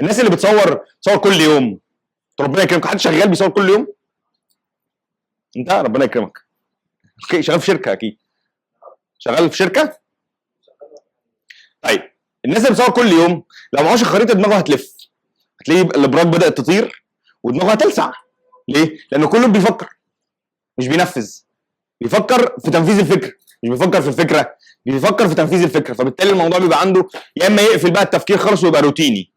الناس اللي بتصور تصور كل يوم، ربنا يكرمك. حد شغال بيصور كل يوم؟ انت ربنا يكرمك. okay، شغال في شركة؟ اكيد شغال في شركة. طيب الناس اللي بتصور كل يوم لو معهوش الخريطة دماغه هتلف، هتلاقي الابراج بدات تطير ودماغه هتلسع. ليه؟ لانه كله بيفكر مش بينفذ، بيفكر في تنفيذ الفكرة، مش بيفكر في الفكرة، بيفكر في تنفيذ الفكرة. فبالتالي الموضوع بيبقى عنده يا اما يقفل بقى التفكير خالص ويبقى روتيني،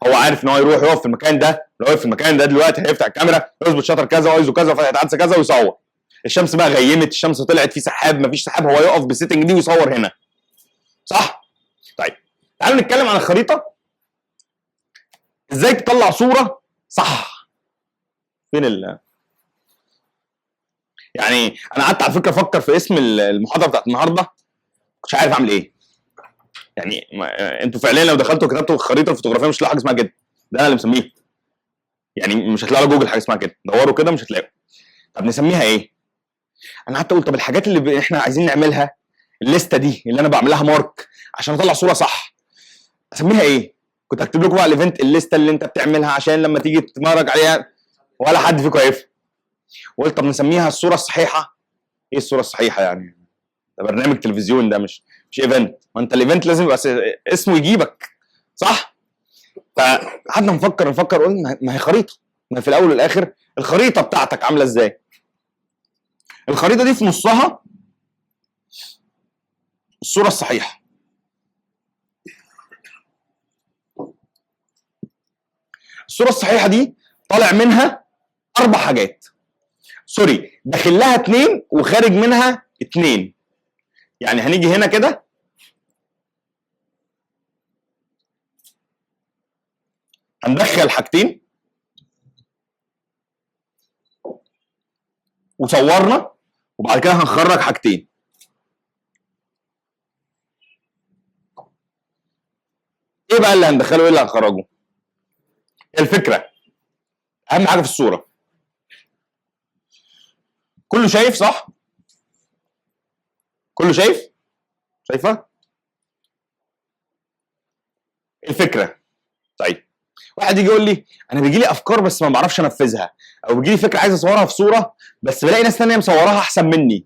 هو عارف ان هو يروح يقف في المكان ده، لو وقف في المكان ده دلوقتي هيفتح الكاميرا يظبط shutter كذا و ISO كذا وفتحه عدسة كذا ويصور. الشمس بقى غيمت، الشمس طلعت، في سحاب، مفيش سحاب، هو يقف بال setting دي ويصور هنا، صح؟ طيب تعالوا نتكلم عن الخريطة، ازاي تطلع صوره صح. فين ال يعني انا قعدت على فكرة افكر في اسم المحاضرة بتاعت النهارده، مش عارف اعمل ايه. يعني انتوا فعليا لو دخلتوا وكتبتوا الخريطة الفوتوغرافيه مش هتلاقوا حاجة اسمها كده، ده انا اللي مسميها، يعني مش هتلاقوا على جوجل حاجة اسمها كده، دوروا كده مش هتلاقوا. طب نسميها ايه؟ انا قعدت اقول طب الحاجات اللي احنا عايزين نعملها، الليستة دي اللي انا بعملها mark عشان اطلع صوره صح، اسميها ايه؟ كنت هكتب لكم بقى ال event، الليستة اللي انت بتعملها عشان لما تيجي تتمرج عليها ولا حد فيكم هيفهم. وقلت طب نسميها الصورة الصحيحة. ايه الصورة الصحيحة يعني؟ ده برنامج تلفزيون، ده مش event. ما انت ال event لازم يبقى اسمه يجيبك، صح؟ فقعدنا نفكر قلنا ما هي خريطة، ما في الاول والاخر الخريطة بتاعتك عامله ازاي؟ الخريطة دي في نصها الصورة الصحيحة. الصورة الصحيحة دي طالع منها 4 حاجات، sorry داخل لها 2 وخارج منها 2. يعني هنيجي هنا كده هندخل حاجتين وصورنا، وبعد كده هنخرج حاجتين. ايه بقى اللي هندخله وايه اللي هنخرجه؟ الفكرة اهم حاجة في الصورة. كله شايف صح؟ كله شايف؟ شايفه؟ الفكرة. طيب واحد يجي يقول لي انا بيجي لي افكار بس ما بعرفش انفذها، او بيجي لي فكرة عايز اصورها في صوره بس بلاقي ناس ثانية مصوراها احسن مني.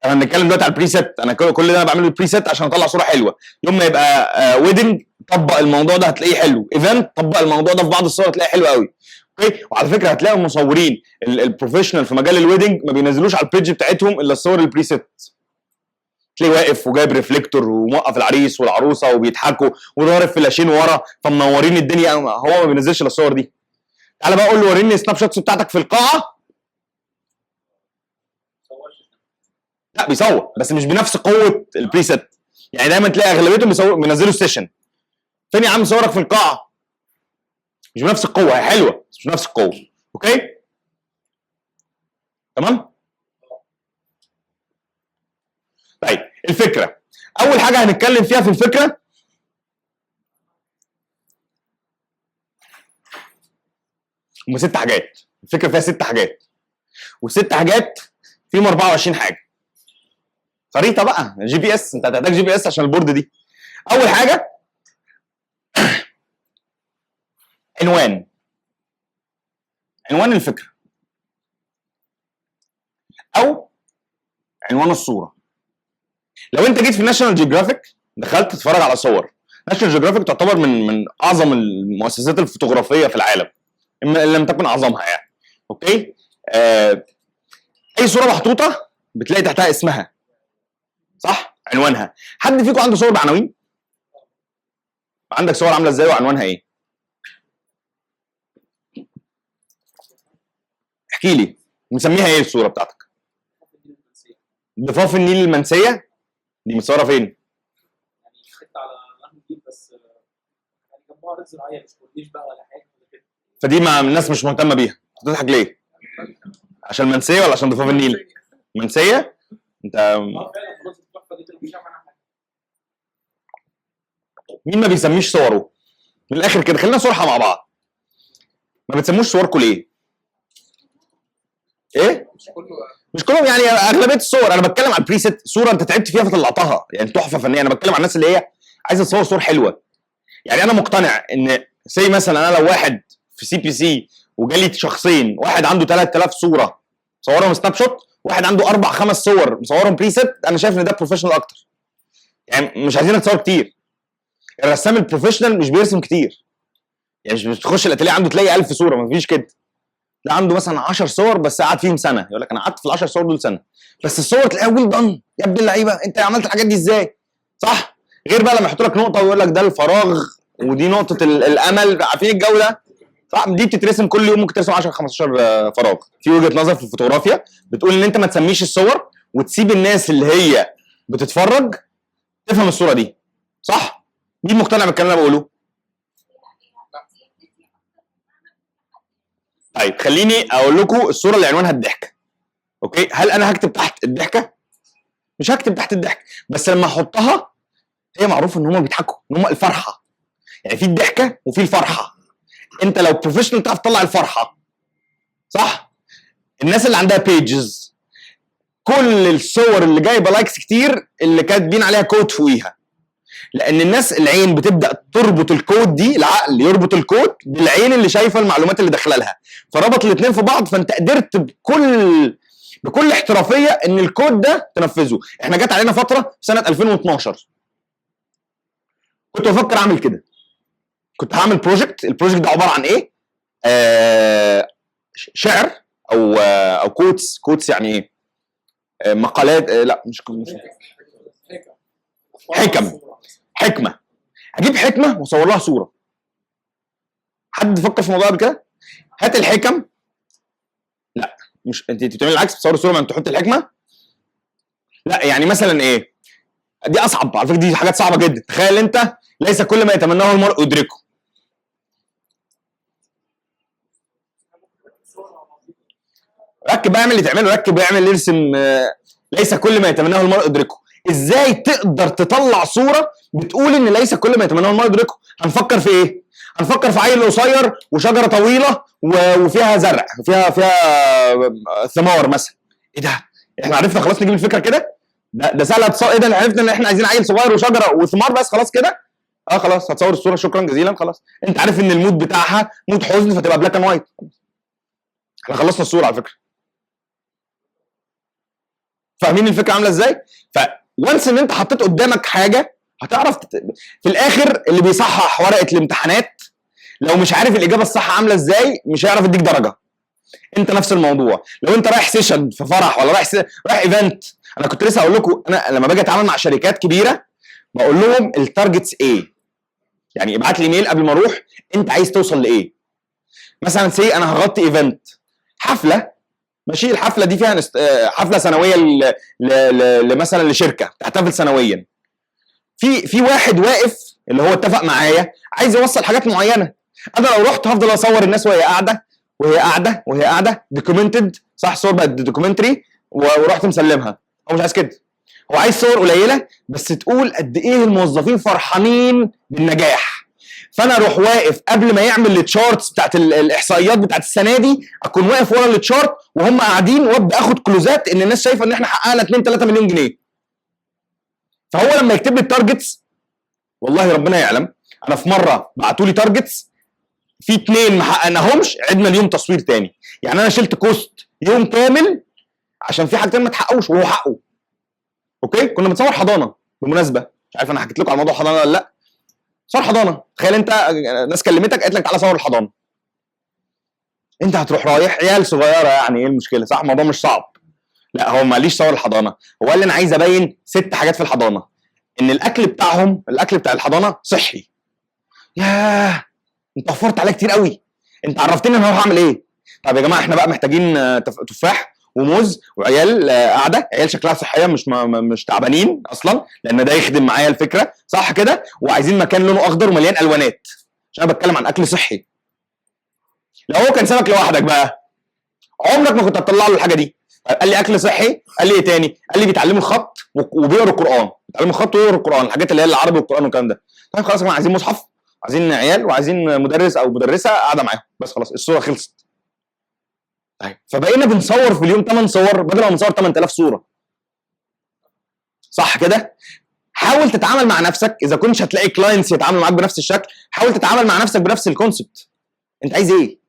انا بنتكلم دلوقتي على ال preset، انا كل ده انا بعمله ال preset عشان اطلع صوره حلوة. يوم ما يبقى wedding طبق الموضوع ده هتلاقيه حلو، event طبق الموضوع ده في بعض الصور هتلاقيه حلو قوي. okay، وعلى فكرة هتلاقي المصورين ال professional في مجال ال wedding ما بينزلوش على ال page بتاعتهم الا الصور ال preset. تلاقيه واقف وجايب reflector وموقف العريس والعروسه وبيضحكوا وضارب فلاشين ورا فمنورين الدنيا، هو ما بينزلش الا الصور دي. تعالى بقى قول له وريني ال snapshots بتاعتك في القاعة. لا بيصور بس مش بنفس قوة ال preset. يعني دايما تلاقي اغلبيتهم بينزلوا session. فين يا عم صورك في القاعة؟ مش بنفس القوة، هي حلوة بس مش بنفس القوة. okay تمام. طيب الفكرة، اول حاجة هنتكلم فيها في الفكرة هم 6 حاجات. الفكرة فيها 6 حاجات، وال6 حاجات فيهم 24 حاجة. خريطة بقى GPS، انت هتحتاج GPS عشان ال board دي. اول حاجة عنوان، عنوان الفكرة او عنوان الصورة. لو انت جيت في ناشونال جيوغرافيك دخلت تتفرج على صور ناشونال جيوغرافيك، تعتبر من اعظم المؤسسات الفوتوغرافيه في العالم ان لم تكن اعظمها يعني. okay، اي صوره محطوطة بتلاقي تحتها اسمها، صح؟ عنوانها. حد فيكم عنده صور بعناوين؟ عندك صور عامله ازاي وعنوانها ايه؟ احكي لي مسميها ايه الصورة بتاعتك؟ ضفاف النيل المنسيه دي متصورة فين؟ يعني حتة على نهر النيل بس، يعني جنبها ارض زراعية مش كورنيش بقى ولا حاجة ولا كده. فدي ما الناس مش مهتمة بيها. بتضحك ليه؟ عشان منسية ولا عشان ضفاف النيل؟ منسية؟ انت اه فعلا خلاص التحفة دي مش عارف عنها حاجة. مين ما بيسميش صوره؟ من الاخر كده خلينا صراحة مع بعض، ما بتسموش صوركم ليه؟ ايه؟ مش كله، مش كلهم يعني، اغلبية الصور. انا بتكلم على ال preset، صوره انت تعبت فيها فطلعتها يعني تحفة فنية. انا بتكلم على الناس اللي هي عايزه تصور صور حلوة. يعني انا مقتنع ان say مثلا انا لو واحد في CPC وجالي شخصين، واحد عنده 3000 صوره مصورهم snapshot، واحد عنده اربع خمس صور مصورهم preset، انا شايف ان ده professional اكتر. يعني مش عايزينك تصور كتير. الرسام ال professional مش بيرسم كتير، يعني مش بتخش الاتيليه عنده تلاقي 1000 صوره، مفيش كده. لا، عنده مثلا 10 صور بس قعد فيهم سنه، يقول لك انا قعدت في ال 10 صور دول سنه، بس الصور تلاقيها well done. يا ابن اللعيبه، انت عملت الحاجات دي ازاي؟ صح؟ غير بقى لما يحط لك نقطة ويقول لك ده الفراغ ودي نقطة الامل، عارفين الجو ده؟ صح؟ دي بتترسم كل يوم، ممكن ترسم 10 15 فراغ. في وجهه نظر في الفوتوغرافيا بتقول ان انت ما تسميش الصور وتسيب الناس اللي هي بتتفرج تفهم الصورة دي، صح؟ مين مقتنع بالكلام اللي انا بقوله؟ طيب خليني اقول لكم الصورة اللي عنوانها الضحكة. okay، هل انا هكتب تحت الضحكة؟ مش هكتب تحت الضحكة، بس لما احطها هي معروف ان هم بيضحكوا، ان هم الفرحة. يعني في الضحكة وفي الفرحة. انت لو professional تعرف تطلع الفرحة، صح؟ الناس اللي عندها pages كل الصور اللي جايبه likes كتير اللي كاتبين عليها quote فوقيها، لان الناس العين بتبدا تربط ال quote دي، العقل يربط ال quote بالعين اللي شايفه المعلومات اللي داخله لها، فربط الاثنين في بعض. فانت قدرت بكل احترافية ان ال quote ده تنفذه. احنا جت علينا فترة في سنة 2012 كنت بفكر اعمل كده، كنت هعمل project. ال project ده عبارة عن ايه؟ شعر او quotes. quotes يعني ايه؟ مقالات، لا مش حكم. حكمه. هجيب حكمه واصور لها صوره. حد فكر في الموضوع قبل كده؟ هات الحكم. لا مش انت بتعمل العكس، بتصور صوره ما انت تحط الحكمة. لا يعني مثلا ايه؟ دي اصعب على فكرة، دي حاجات صعبة جدا. تخيل انت ليس كل ما يتمناه المرء يدركه. ركب بقى، اعمل اللي تعمله، ركب اعمل ارسم. ليس كل ما يتمناه المرء يدركه. ازاي تقدر تطلع صوره بتقول ان ليس كل ما يتمناه المرء يدركه؟ هنفكر في ايه؟ هنفكر في عيل قصير وشجره طويلة وفيها زرع، فيها ثمار مثلا. ايه ده؟ احنا عرفنا خلاص نجيب الفكرة كده؟ ده سهل. ايه ده؟ عرفنا ان احنا عايزين عيل صغير وشجره وثمار بس، خلاص كده؟ خلاص هتصور الصورة، شكرا جزيلا. خلاص انت عارف ان ال mood بتاعها mood حزن، فتبقى black and white. احنا خلصنا الصورة على فكرة. فاهمين الفكرة عامله ازاي؟ ف once ان انت حطيت قدامك حاجة هتعرف في الاخر اللي بيصحح ورقة الامتحانات لو مش عارف الاجابة الصح عامله ازاي مش هيعرف يديك درجه. انت نفس الموضوع، لو انت رايح session في فرح ولا رايح event. انا كنت لسه هقول لكم، انا لما باجي اتعامل مع شركات كبيرة بقول لهم ال targets ايه. يعني ابعت لي mail قبل ما اروح، انت عايز توصل لايه؟ مثلا say انا هغطي event، حفلة، ماشي، الحفلة دي فيها حفلة سنوية لمثلا لشركة تحتفل سنويا. في واحد واقف اللي هو اتفق معايا عايز يوصل حاجات معينة. انا لو رحت هفضل اصور الناس وهي قاعدة وهي قاعدة وهي قاعدة documented، صح؟ صور بقت documentary ورحت مسلمها. هو مش عايز كده، هو عايز صور قليله بس تقول قد ايه الموظفين فرحانين بالنجاح. فانا اروح واقف قبل ما يعمل ال charts بتاعت الاحصائيات بتاعت السنة دي، اكون واقف ورا ال chart وهم قاعدين، وابدا اخد close ات ان الناس شايفه ان احنا حققنا 2 3 مليون جنيه. فهو لما يكتب لي ال targets، والله ربنا يعلم، انا في مرة بعتوا لي targets في 2 ما حققناهمش، عدنا اليوم تصوير تاني. يعني انا شلت cost يوم كامل عشان في حاجتين ما اتحققوش وهو حقه. okay، كنا بنصور حضانة بالمناسبة، مش عارف انا حكيت لكم على موضوع حضانة ولا لا. صور حضانة، تخيل انت ناس كلمتك قالت لك تعالى صور الحضانة، انت هتروح رايح عيال صغيرة، يعني ايه المشكلة؟ صح، الموضوع مش صعب. لا هو ما قاليش صور الحضانة، هو قال لي انا عايز ابين 6 حاجات في الحضانة، ان الاكل بتاعهم، الاكل بتاع الحضانة صحي. ياه، انت وفرت عليا كتير قوي، انت عرفتني انا هروح اعمل ايه. طب يا جماعة احنا بقى محتاجين تفاح وموز وعيال قاعدة، عيال شكلها صحية، مش تعبانين اصلا، لان ده يخدم معايا الفكرة، صح كده؟ وعايزين مكان لونه اخضر ومليان الوانات، عشان انا بتكلم عن اكل صحي. لو هو كان سابك لوحدك بقى عمرك ما كنت هتطلع له الحاجة دي. قال لي اكل صحي، قال لي ايه تاني؟ قال لي بيتعلموا الخط وبيقروا القران، بيتعلموا الخط ويقروا القران، الحاجات اللي هي العربي والقران والكلام ده. طيب خلاص يا جماعة، عايزين مصحف، عايزين عيال، وعايزين مدرس او مدرسه قاعدة معاهم، بس خلاص الصورة خلصت. طيب فبقينا بنصور في اليوم 8 صور بدل ما بنصور 8000 صوره، صح كده؟ حاول تتعامل مع نفسك، اذا كنتش هتلاقي clients يتعاملوا معاك بنفس الشكل، حاول تتعامل مع نفسك بنفس ال concept. انت عايز ايه؟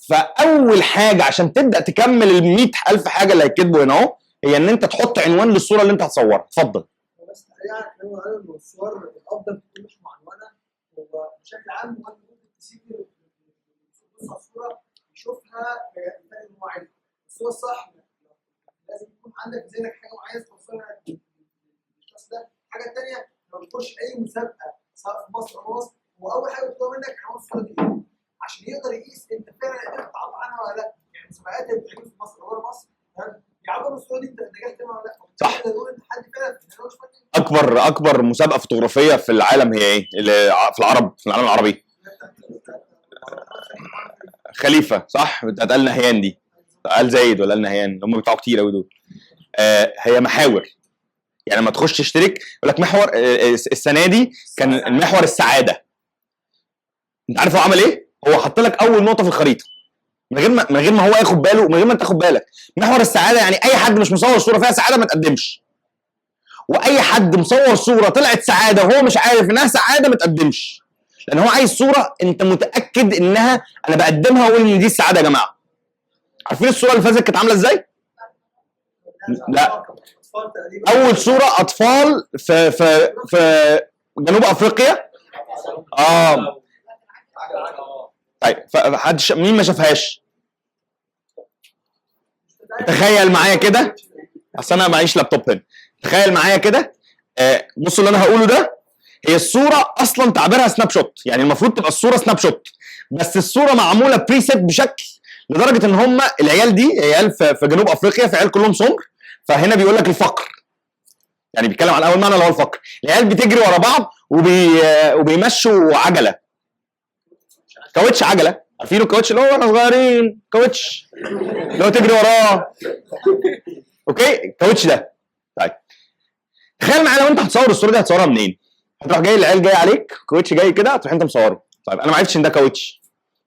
فاول حاجة عشان تبدا تكمل ال 100,000 حاجة اللي هيتكتبوا هنا اهو، هي ان انت تحط عنوان للصورة اللي انت هتصورها. اتفضل. بس يعني هو قالوا ان الصور الافضل تكون مش معنونه، هو بشكل عام هو ممكن تسيب يبص على الصورة يشوفها فيلاقي ان هو عايزها، بس هو الصح لازم يكون عندك في ذهنك حاجة معينة توصلها للشخص ده. الحاجة الثانية لو بتخش اي مسابقة سواء في مصر او مصر، هو اول حاجة بتطلب منك عنوان الصورة دي ايه؟ عشان يقدر يقيس انت فعلا قدرت تعبر عنها ولا لا. يعني المسابقات اللي بتتعمل في مصر او بره مصر تمام، بيعبروا الصورة دي انت نجحت فيها ولا لا. صح. يقدر يقول ان حد فعلا اكبر مسابقة فوتوغرافيه في العالم هي ايه؟ في العرب، في العالم العربي، خليفة، صح؟ بتاعت ال نهيان دي، ال زايد ولا ال نهيان، هم بتاعوا كتير قوي دول. هي محاور، يعني لما تخش تشترك يقول لك محور. السنة دي كان المحور السعادة. انت عارف هو عمل ايه؟ هو حط لك اول نقطة في الخريطة من غير ما هو ياخد باله، من غير ما انت تاخد بالك. محور السعادة يعني اي حد مش مصور صوره فيها سعادة ما تقدمش، واي حد مصور صوره طلعت سعادة وهو مش عارف انها سعادة ما تقدمش، لان هو عايز صوره انت متاكد انها انا بقدمها واقول ان دي السعادة يا جماعة. عارفين الصورة اللي فازت كانت عامله ازاي؟ لا، اول صوره اطفال في في في جنوب افريقيا. طيب فحد مين ما شافهاش؟ تخيل معايا كده، اصل انا معيش لابتوب هنا. تخيل معايا كده، بصوا اللي انا هقوله ده، هي الصورة اصلا تعبيرها snapshot، يعني المفروض تبقى الصورة snapshot، بس الصورة معمولة preset بشكل لدرجة ان هم العيال دي عيال في جنوب افريقيا، في عيال كلهم سمر، فهنا بيقول لك الفقر، يعني بيتكلم عن اول معنى اللي هو الفقر. العيال بتجري ورا بعض وبيمشوا عجله، كاوتش عجله، عارفين الكاوتش اللي هو واحنا صغيرين، كاوتش اللي هو تجري وراه، okay، الكاوتش ده. طيب تخيل معايا لو انت هتصور الصورة دي هتصورها منين؟ هتروح جاي العيال جاي عليك، كاوتش جاي كده، هتروح انت مصوره. طيب انا ما عرفتش ان ده كاوتش،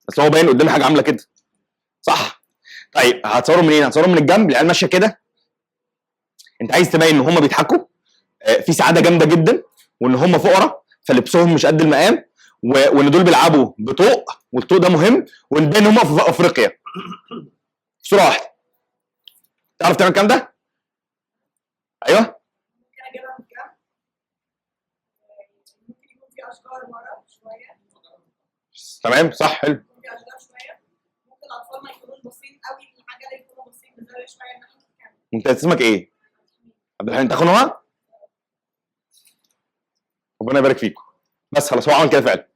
بس هو باين قدامي حاجة عامله كده، صح؟ طيب هتصوره منين؟ هتصوره من الجنب، العيال ماشية كده، انت عايز تبين ان هم بيضحكوا، في سعادة جامدة جدا، وان هم فقراء فلبسهم مش قد المقام، وان دول بيلعبوا بطوق والطوق ده مهم، وان باين ان هم في افريقيا. صوره واحدة تعرف تعمل الكلام ده؟ ايوه ممكن اجيبها من كام؟ ممكن يكون في اشجار ورا شوية. تمام، صح، حلو. ممكن في اشجار شوية، ممكن الاطفال ما يكونوش باصين قوي للعجله، يكونوا باصين بزاوية شوية ناحية الكاميرا. انت اسمك ايه؟ عبد الحليم. تاخد نوع؟ ربنا يبارك فيكم. بس خلاص هو عمل كده فعلا.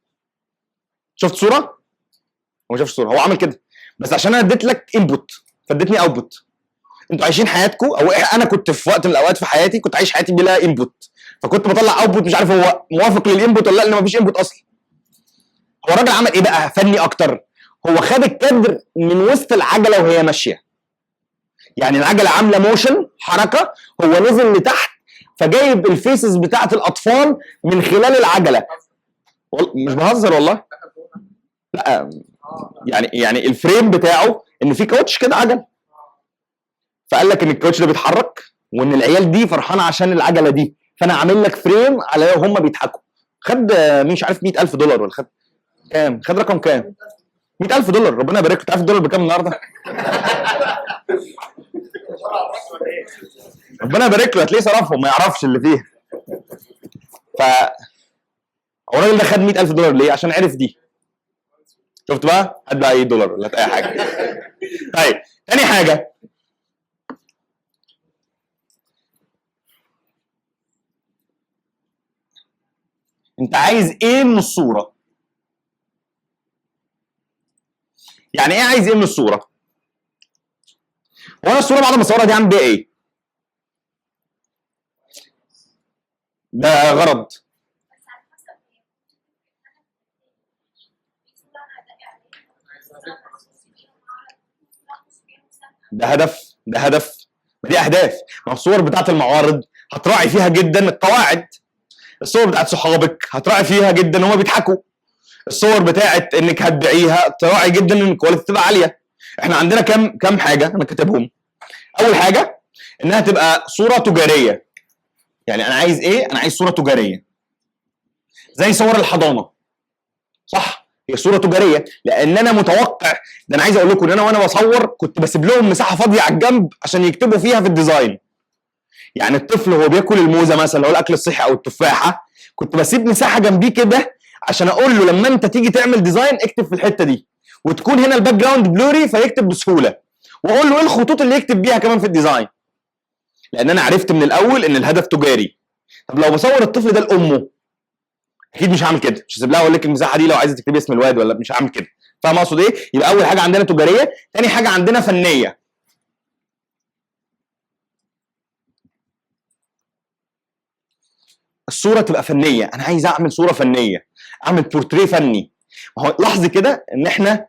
شفت صوره؟ هو ما شافش صوره، هو عمل كده بس عشان انا اديت لك input فاديتني output. انتوا عايشين حياتكم، او انا كنت في وقت من الاوقات في حياتي كنت عايش حياتي بلا input، فكنت بطلع output مش عارف هو موافق لل input ولا لا، لان مفيش input اصلا. هو الراجل عمل ايه بقى فني اكتر؟ هو خد الكادر من وسط العجلة وهي ماشية، يعني العجلة عامله motion حركة، هو نزل لتحت فجايب ال faces بتاعه الاطفال من خلال العجلة. مش بهزر والله، لا يعني ال frame بتاعه ان في كاوتش كده عجل، فقال لك ان الكاوتش ده بيتحرك وان العيال دي فرحانة عشان العجلة دي، فانا عامل لك frame على هم بيضحكوا. خد مش عارف $100,000 ولا خد كام؟ خد رقم كام؟ $100,000. ربنا يبارك له. تعرف الدولار بكام النهارده؟ ربنا يبارك له، هتلاقيه صرفهم ما يعرفش اللي فيها. ف هو الراجل ده خد $100,000 ليه؟ عشان عرف دي. شفت بقى؟ هات بقى اي دولار ولا اي حاجة. طيب تاني حاجة، انت عايز ايه من الصورة؟ يعني ايه عايز ايه من الصورة؟ هو انا الصورة بعد ما اصورها دي عامل بيها ايه؟ ده غرض. ده هدف، ده هدف، ما دي اهداف. ما الصور بتاعت المعارض هتراعي فيها جدا القواعد، الصور بتاعت صحابك هتراعي فيها جدا ان هم بيضحكوا، الصور بتاعت انك هتبيعيها تراعي جدا ان ال quality تبقى عالية. احنا عندنا كام حاجة انا كاتبهم. اول حاجة انها تبقى صوره تجارية. يعني انا عايز ايه؟ انا عايز صوره تجارية زي صور الحضانة، صح؟ هي صوره تجارية لان انا متوقع ده. انا عايز اقول لكم ان انا وانا بصور كنت بسيب لهم مساحة فاضية على الجنب عشان يكتبوا فيها في ال design. يعني الطفل وهو بياكل الموزه مثلا اللي هو الاكل الصحي او التفاحة، كنت بسيب مساحة جنبيه كده عشان اقول له لما انت تيجي تعمل design اكتب في الحتة دي، وتكون هنا ال background blurry فيكتب بسهولة، واقول له ايه الخطوط اللي يكتب بيها كمان في ال design، لان انا عرفت من الاول ان الهدف تجاري. طب لو بصور الطفل ده لامه اكيد مش هعمل كده، مش هسيب لها اقول لك المساحة دي لو عايزه تكتبي اسم الواد ولا، مش هعمل كده. فاهم اقصد ايه؟ يبقى اول حاجة عندنا تجارية، تاني حاجة عندنا فنية. الصورة تبقى فنية، انا عايز اعمل صوره فنية، اعمل بورتريه فني. ما هو لاحظي كده ان احنا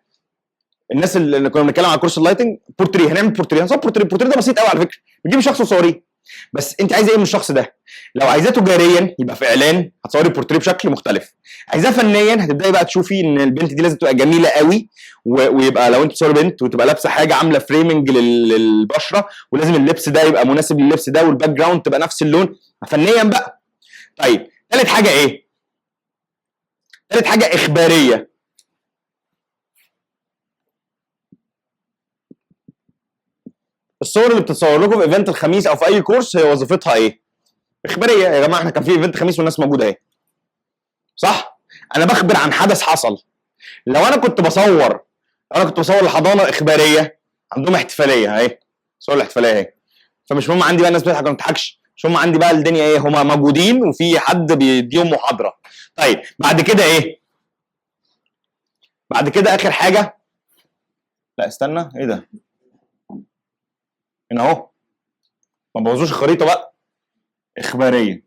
الناس اللي كنا بنتكلم على كورس ال lighting بورتريه، هنعمل بورتريه، هنصور بورتريه. البورتريه ده بسيط قوي على فكرة، بتجيب شخص وتصوريه. بس انت عايزه ايه من الشخص ده؟ لو عايزاه تجاريا يبقى في اعلان هتصوري بورتريه بشكل مختلف. عايزاه فنيا هتبداي بقى تشوفي ان البنت دي لازم تبقى جميلة قوي، ويبقى لو انت بتصوري بنت وتبقى لابسه حاجة عامله framing للبشره، ولازم اللبس ده يبقى مناسب للبس ده، وال background تبقى نفس اللون، فنيا بقى. طيب ثالث حاجة ايه؟ ثالث حاجة اخبارية. الصور اللي بتتصور لكم في event الخميس او في اي كورس هي وظيفتها ايه؟ اخبارية. يا جماعة احنا كان في event خميس والناس موجودة اهي، صح؟ انا بخبر عن حدث حصل. لو انا كنت بصور، انا كنت بصور الحضانة اخبارية عندهم احتفالية اهي، صور الاحتفالية اهي، فمش مهم عندي بقى الناس بتضحك ولا ما بتضحكش، مش مهم عندي بقى الدنيا ايه، هما موجودين وفي حد بيديهم محاضرة. طيب بعد كده ايه؟ بعد كده اخر حاجة، لا استنى ايه ده؟ هنا اهو، ما بوظوش الخريطة بقى. اخبارية.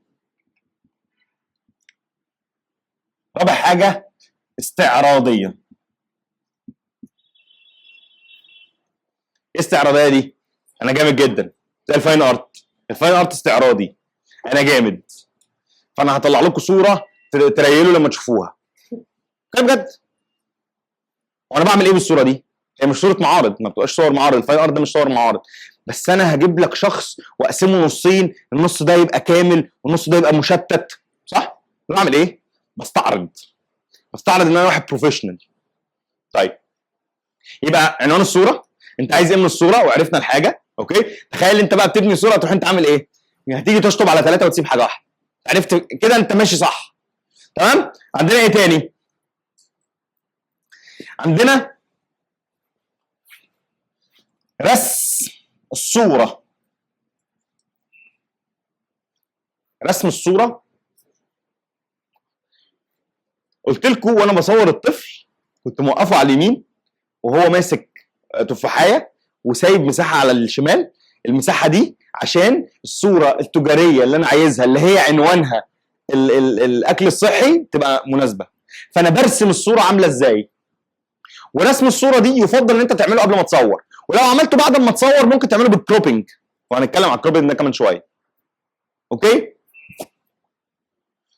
رابع حاجة استعراضيه. ايه الاستعراضيه دي؟ انا جامد جدا زي ال fine art. ال fine art استعراضي، انا جامد، فانا هطلع لكم صوره تريلوا لما تشوفوها. كده بجد. وانا بعمل ايه بالصورة دي؟ هي مش صوره معارض، ما بتبقاش صور معارض، ال fine art ده مش صور معارض، بس انا هجيب لك شخص واقسمه نصين، النص ده يبقى كامل والنص ده يبقى مشتت، صح؟ بعمل ايه؟ بستعرض، بستعرض ان انا واحد professional. طيب يبقى عنوان الصورة، انت عايز ايه من الصورة، وعرفنا الحاجة، okay؟ تخيل انت بقى بتبني صوره تروح انت عامل ايه؟ هتيجي تشطب على 3 وتسيب حاجة واحدة. عرفت كده انت ماشي صح. تمام؟ عندنا ايه تاني؟ عندنا رسم الصورة. رسم الصورة قلت لكم وانا بصور الطفل كنت موقفه على اليمين وهو ماسك تفاحيه وسايب مساحة على الشمال. المساحة دي عشان الصورة التجارية اللي انا عايزها اللي هي عنوانها ال ال الاكل الصحي تبقى مناسبة. فانا برسم الصورة عامله ازاي. ورسم الصورة دي يفضل ان انت تعمله قبل ما تصور، ولو عملته بعد ما تصور ممكن تعمله بال cropping، وهنتكلم على ال cropping ده كمان شوية. okay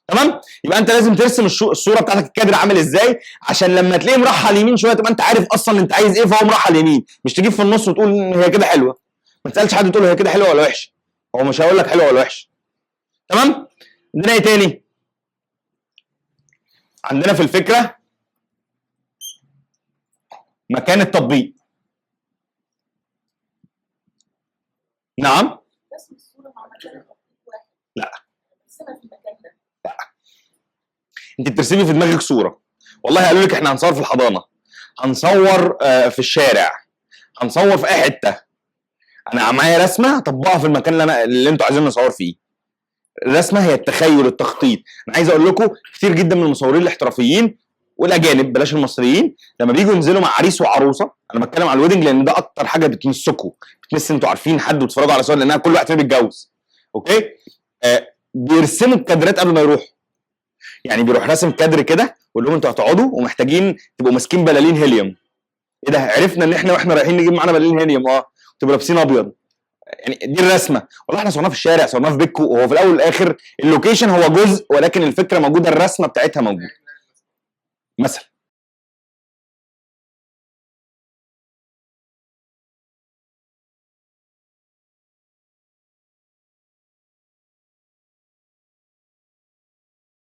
تمام؟ يبقى انت لازم ترسم الصورة بتاعتك الكادر عامل ازاي، عشان لما تلاقيه مرحل يمين شوية تبقى انت عارف اصلا انت عايز ايه، فهو مرحل يمين، مش تجيب في النص وتقول هي كده حلوة. ما تسالش حد تقول هي كده حلوة ولا وحشة، هو مش هيقول لك حلوة ولا وحشة. تمام؟ عندنا ايه تاني؟ عندنا في الفكرة مكان التطبيق. نعم؟ رسم الصورة مع مكان التطبيق واحد. لا. برسمها في المكان ده. لا. انت بترسمي في دماغك صوره. والله قالوا لك احنا هنصور في الحضانة، هنصور في الشارع، هنصور في اي حتة. انا معايا رسمه هطبقها في المكان اللي انتوا عايزين نصور فيه. الرسمة هي التخيل، التخطيط. انا عايز اقول لكم كتير جدا من المصورين الاحترافيين والاجانب، بلاش المصريين، لما بييجوا ينزلوا مع عريس وعروسه، انا بتكلم على ال wedding لان ده اكتر حاجة بتمسكوا، بتمس انتوا عارفين حد وتتفرجوا على صور لانها كل واحد فينا بيتجوز. okay؟ بيرسموا الكادرات قبل ما يروحوا. يعني بيروح راسم كادر كده ويقول لهم انتوا هتقعدوا ومحتاجين تبقوا ماسكين بلالين هيليوم. ايه ده؟ عرفنا ان احنا واحنا رايحين نجيب معانا بلالين هيليوم، تبقوا لابسين ابيض. يعني دي الرسمة. والله احنا صورناها في الشارع، صورناها في بيتكو، وهو في الاول والاخر ال location هو جزء، ولكن الفكرة موجودة، الرسمة بتاعتها موجودة. مثلا